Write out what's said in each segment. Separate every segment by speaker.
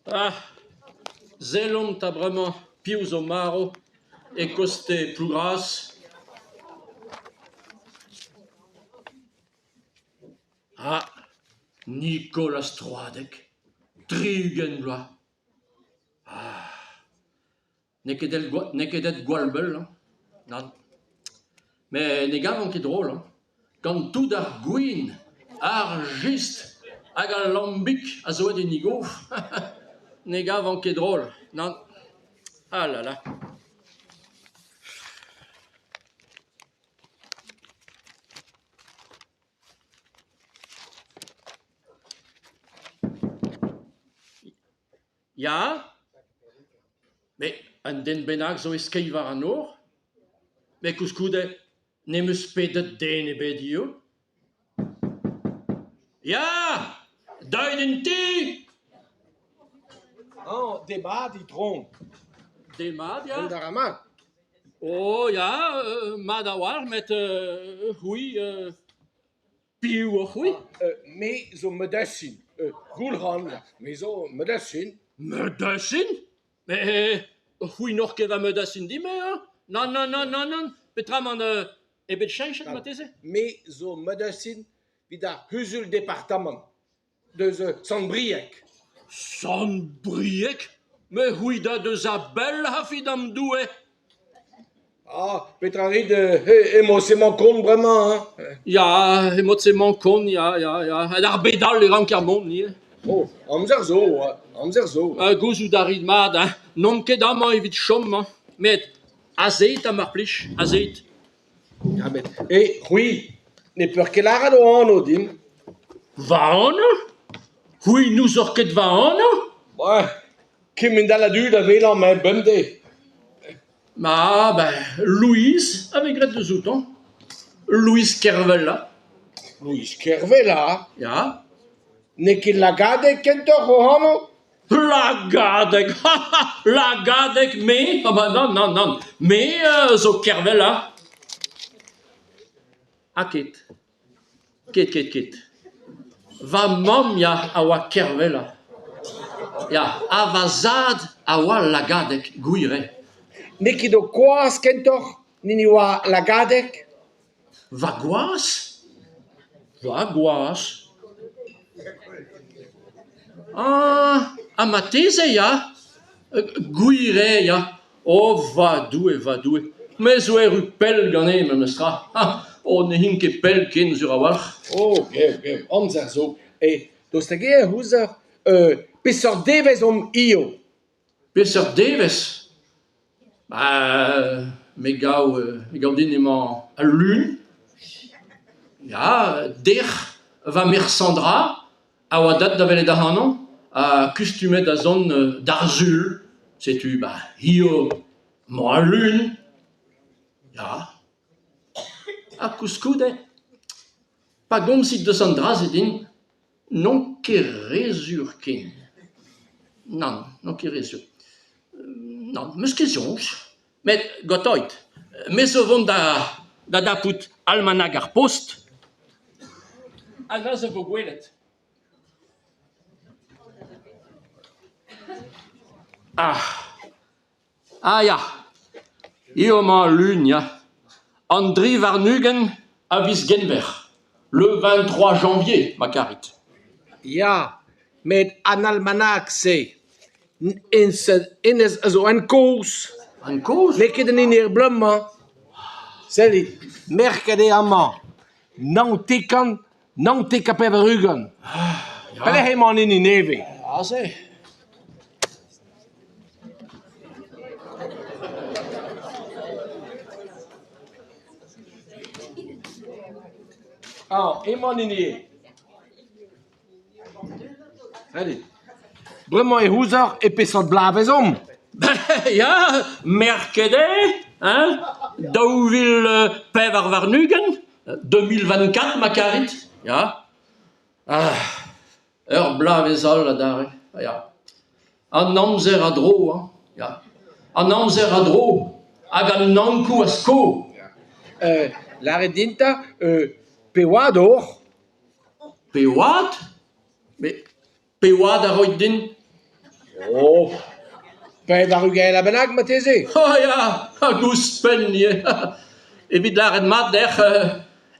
Speaker 1: Ah, sellomp 'ta bremañ piv zo marv e kostez Plougras. Ah, Nikolaz Troadeg, 60 vloaz. Ah ! N'eo ket n'eo ket aet gwall bell hañ, nann. Met ne gavan ket drol hañ, gant tout ar gwin, ar jistr hag al lambig a zo aet en e gof, ne gavan ket drol, nann. Ah là là ! Ya, met un den bennak zo e skeiñ war an nor. Met koulskoude n'em eus pedet den ebet hiziv. Ya ! Deuit en ti !
Speaker 2: Oh, demat Itron.
Speaker 1: Demat, ya.
Speaker 2: Dont a ra mat.
Speaker 1: Oh ya, mat a-walc'h met c'hwi Piv oc'h-c'hwi ?
Speaker 2: Me zo medisin, Goulc'han, me zo medisin.
Speaker 1: Medisin ? Met c'hwi n'oc'h ket va medisin din-me hein ? Nann, nann, nann, nann, nann, peotramant eo bet cheñchet marteze ?
Speaker 2: Me zo medisin evit ar c'huzul-departamant. Deus Sant-Brieg.
Speaker 1: Sant-Brieg ? Me c'hwi da deus a-bell ha fidamdoue !
Speaker 2: Ah, petra 'rit emañ emañ kont bremañ hein ?
Speaker 1: Ya, emañ emañ kont, ya, ya, ya. D'ar bed all e ranker mont ivez.
Speaker 2: Oh, amzer zo, amzer zo.
Speaker 1: Gouzout a rit mat hein, n'on ket amañ evit chom hein, met azezit 'ta mar plij, azezit.
Speaker 2: Ya met, e c'hwi, ne peur ket lâret ho anv din.
Speaker 1: Va anv ? C'hwi n'ouzoc'h ket va anv ?
Speaker 2: Ouais, kement all a dud a welan ma bemdez.
Speaker 1: Ma, ben, Louise a vez graet deus outañ. Louise Kervella.
Speaker 2: Louise Kervella ?
Speaker 1: Ya.
Speaker 2: N'eo ket Lagadeg kentoc'h hoc'h anv ?
Speaker 1: Lagadeg ! Lagadeg, me ? Ah ben nann, nann, nann, me zo Kervella. Ha ket. Ket, ket, ket. Va mamm ya a oa Kervella. Ya, ha va zad a oa Lagadeg, gwir eo.
Speaker 2: N'eo ket ho kwaz kentoc'h 'n hini oa Lagadeg ?
Speaker 1: Va gwaz ? Va gwaz ? Ah, ha marteze ya ! Gwir eo ya ! O va Doue, va Doue ! Me zo erru pell ganin memes tra ! Oh, ne rin ket pell ken sur a-walc'h.
Speaker 2: Oh, geo, geo, amzer zo. E daoust hag-eñ e ouzer peseurt devezh omp hiziv ?
Speaker 1: Peseurt devezh ? Ba me gav me gav din emañ al Lun. Ya, dec'h va merc'h Sandra a oa deuet da welet ac'hanon ha kustumet da zont d'ar Sul. Setu ba hiziv emañ al Lun. Ya. Ha koulskoude, pa gomzit deus an dra-se din, N'on ket re sur ken. Nann, n'on ket re sur. Nann, 'meus ket soñj. Met gortoit, me zo 'vont da da dapout almanag ar post ha neuze 'vo gwelet. Ah ! Ah ya, eo emañ al Lun ya. An dri warn-ugent a viz Genver, le 23 janvier ma karit.
Speaker 2: Ya, met an almanag-se, hennezh a zo en kozh.
Speaker 1: En kozh ?
Speaker 2: N'eo ket an hini er bloaz-mañ. Sellit, merket eo amañ, 19 99. Pelec'h emañ an hini nevez ?
Speaker 1: Aze.
Speaker 2: Ah, emañ an hini eo. Sellit. Bremañ e ouzoc'h e peseurt bloavezh omp ?
Speaker 1: Ya, merket eo, hein, 2024. 2024 ma karit, ya. Ah, ur bloavezh all adarre, ya. An amzer a dro, hein, ya. An amzer a dro hag an Ankoù a sko.
Speaker 2: Lârit din 'ta, pe oad oc'h ?
Speaker 1: Pe oad ? Met pe oad a roit din ?
Speaker 2: Oh, 80 bennak marteze.
Speaker 1: Oh ya, hag ouzhpenn ivez. Evit lâret mat deoc'h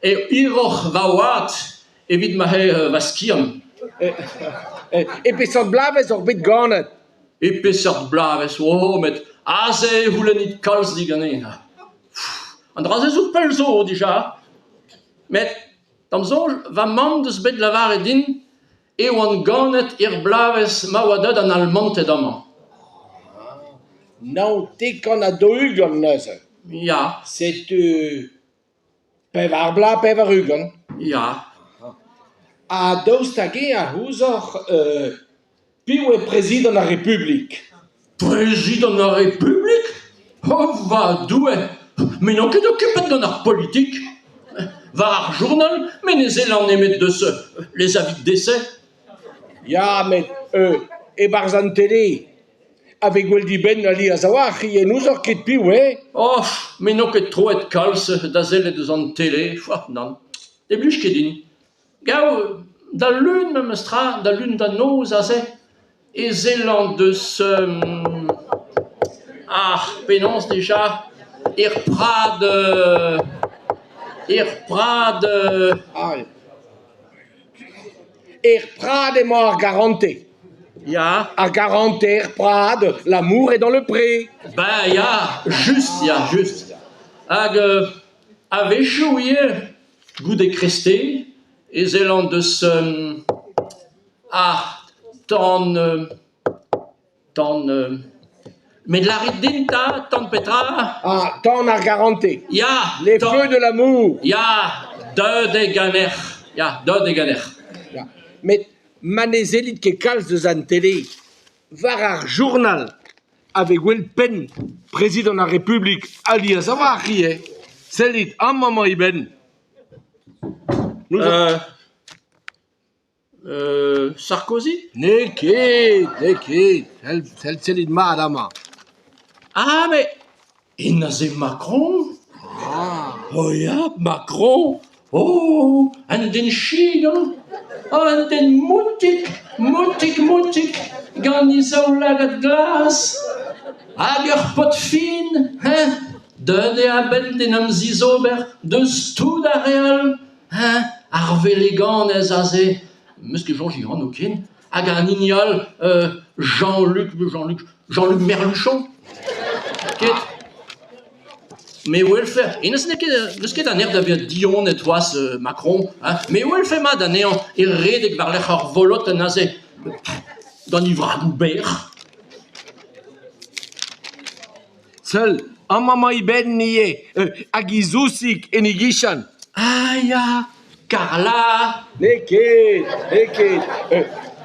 Speaker 1: eo hiroc'h va oad evit ma eo va skiant.
Speaker 2: E peseurt bloavezh oc'h bet ganet ?
Speaker 1: E peseurt bloavezh ? Oh, met aze e c'houlennit kalz diganin. An dra-se zo pell zo dija. Met d'am soñj, va mamm 'deus bet lavaret din e oan ganet er bloavezh ma oa deuet an Almanted amañ.
Speaker 2: 99 neuze.
Speaker 1: Ya.
Speaker 2: Setu 84.
Speaker 1: Ya.
Speaker 2: Ha daoust hag-eñ a ouzoc'h piv eo prezidant ar Republik ?
Speaker 1: Prezidant ar Republik ? Oh va Doue ! Me n'on ket okupet gant ar politik. War ar journal me ne sellan nemet deus les avis d'essai.
Speaker 2: Ya met e-barzh an tele a vez gwell dibenn alies a-walc'h ivez n'ouzoc'h ket piv eo.
Speaker 1: Oh, me n'on ket troet kalz da sellet eus an tele, nann, ne blij ket din. Gaou, d'al Lun memes tra, d'al Lun da noz aze, e sellan deus ar penaos dija er prad er prad
Speaker 2: Er prad emañ ar garantez.
Speaker 1: Ya.
Speaker 2: Ar garantez er prad, l'amour est dans le pré.
Speaker 1: Ben ya, just ya, just. Hag a-wechoù ivez Goude kreisteiz e sellan deus ar tan tan met lârit din 'ta tan petra ?
Speaker 2: Ah, tan ar garantez.
Speaker 1: Ya.
Speaker 2: Les feux de l'amour.
Speaker 1: Ya, deuet eo ganeoc'h. Ya, deuet eo ganeoc'h.
Speaker 2: Ya. Met ma ne sellit ket kalz deus an tele, war ar journal a vez gwell penn prezidant ar Republik alies a-walc'h ivez. Sellit, amañ emañ e benn.
Speaker 1: Sarkozy ?
Speaker 2: N'eo ket, n'eo ket, sellit mat amañ.
Speaker 1: Ah mais hennezh eo Macron ? Oh ya, Macron ! Oh, un den chik hein ! Un den moutik, moutik, moutik, gant e zaoulagad glas hag ur paotr fin hein ! Deuet eo a-benn d'en em zizober deus tout ar re all hein ! Ar veleganez aze, 'meus ket soñj e anv ken, hag an hini all Jean-Luc, Jean-Luc, Jean-Luc Merluchon ket ? Me 'welfe, hennezh n'eo ket n'eus ket an aer da vezañ dionet c'hoazh Macron hein, me 'welfe mat anezhañ é redek war-lerc'h ur volotenn aze gant e vragoù berr.
Speaker 2: Seul, amañ emañ e benn ivez hag e zousig en e gichen.
Speaker 1: Ah ya, Carla !
Speaker 2: N'eo ket, n'eo ket,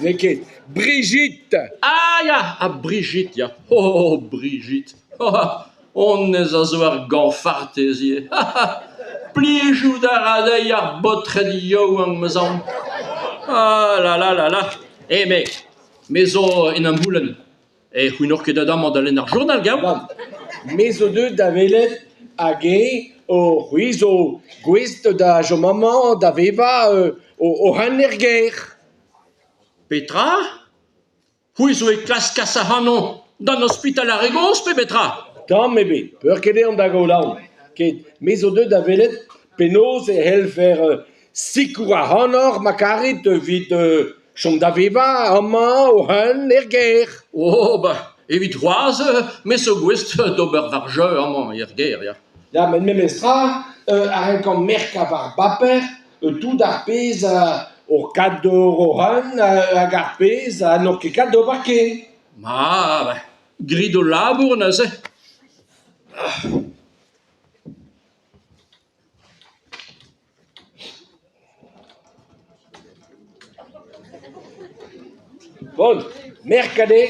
Speaker 2: n'eo ket. Brigitte !
Speaker 1: Ah ya, ha Brigitte ya, oh Brigitte ! Honnezh a zo ur gañfartez ivez. Plijout a ra dezhi ar baotred yaouank ma zamm. Ah la la la la ! Eh me, me zo en em c'houlenn. E c'hwi n'oc'h ket deuet amañ da lenn ar journal, gaou ?
Speaker 2: Nann, me zo deuet da welet hag-eñ c'hwi zo gouest da chom amañ da vevañ o ren er gêr.
Speaker 1: Petra ? C'hwi zo e klask kas ac'hanon d'an ospital ar re gozh pe betra ?
Speaker 2: Tamm ebet, peurket eo da gaout aon. Ket, me zo deuet da welet penaos e c'hellfer sikour ac'hanoc'h ma karit evit chom da vevañ amañ o-c'heun er gêr.
Speaker 1: Oh bah, evit c'hoazh, me zo gouest d'ober war jeu amañ er gêr, ya.
Speaker 2: Ya, met memestra a renkan merkañ war baper tout ar pezh oc'h kat d'ober o-c'heun hag ar pezh ha n'oc'h ket kat d'ober ken.
Speaker 1: Ma, grit ho labour neuze.
Speaker 2: Bon, merk eo.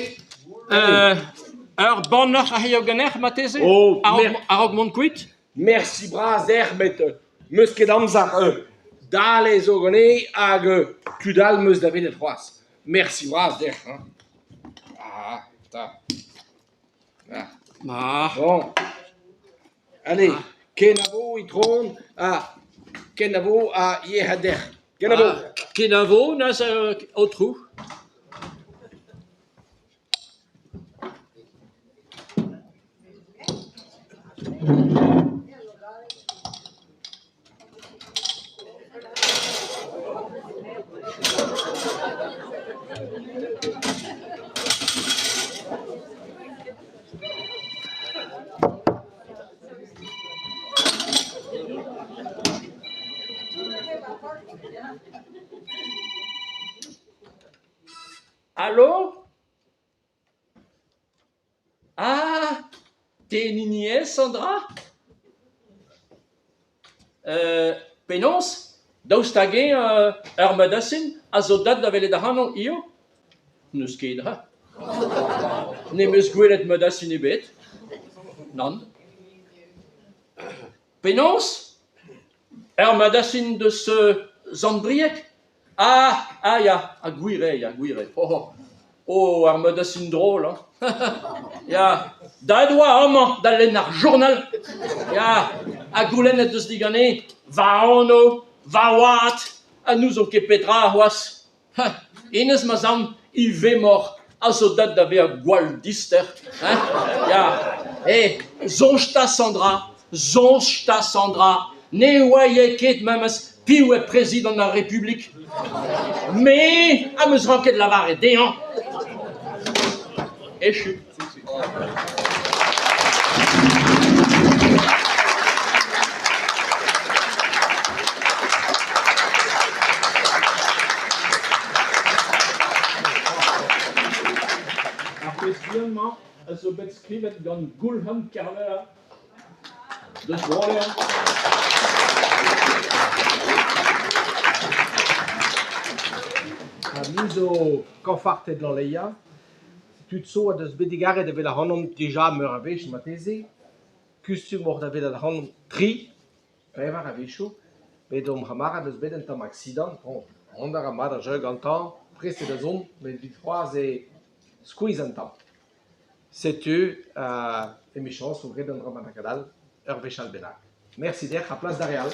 Speaker 1: Ur bannac'h a c'hello ganeoc'h marteze ?
Speaker 2: Oh,
Speaker 1: A-raok mont kuit ?
Speaker 2: Mersi bras deoc'h met 'meus ket amzer dale zo ganin hag tud all 'meus da welet c'hoazh. Mersi bras deoc'h hein. Ah, 'ta.
Speaker 1: Ma.
Speaker 2: Bon. Allez, kenavo itron ha kenavo ha yec'hed deoc'h. Kenavo.
Speaker 1: Kenavo neuze aotrou. Alo ? Ah ! Te an hini eo Sandra ? Penaos ? Daoust hag-eñ ur medisin a zo deuet da welet ac'hanon hiziv ? N'eus ket hañ ! Ne'm eus gwelet medisin ebet, nann. Penaos ? Ur medisin deus Sant-Brieg ? Ah ! Ah ya ! Ha gwir eo ya, gwir eo. Oh ar medisin drol hañ ! Ya, deuet 'oa amañ da lenn ar journal ya ha goulennet 'deus diganin va anv, va oad ha n'ouzon ket petra c'hoazh. Hennezh ma zamm e vemor a zo deuet da vezañ gwall dister hein ya. Eh soñj 'ta Sandra, soñj 'ta Sandra, ne oaie ket memes piv eo prezidant ar Republik. Me am eus ranket lavaret dezhañ. Echu. Ar pezh bihan-mañ a zo bet skrivet gant Goulc'han Kervella deus Bro-Leon.
Speaker 3: Ha ni zo kañfarted Lanleia. Tud zo a deus bet degaret evel ac'hanomp dija meur a wech marteze. Kustum oc'h da welet ac'hanomp tri, pevar a-wechoù. Bet omp c'hamarad eus bet un tamm aksidant, bon, mont a ra mat ar jeu gantañ, prest eo da zont met evit c'hoazh eo skuizh un tamm. Setu emichañs vo graet un dra bennak all ur wech all bennak. Mersi deoc'h ha plas d'ar re all.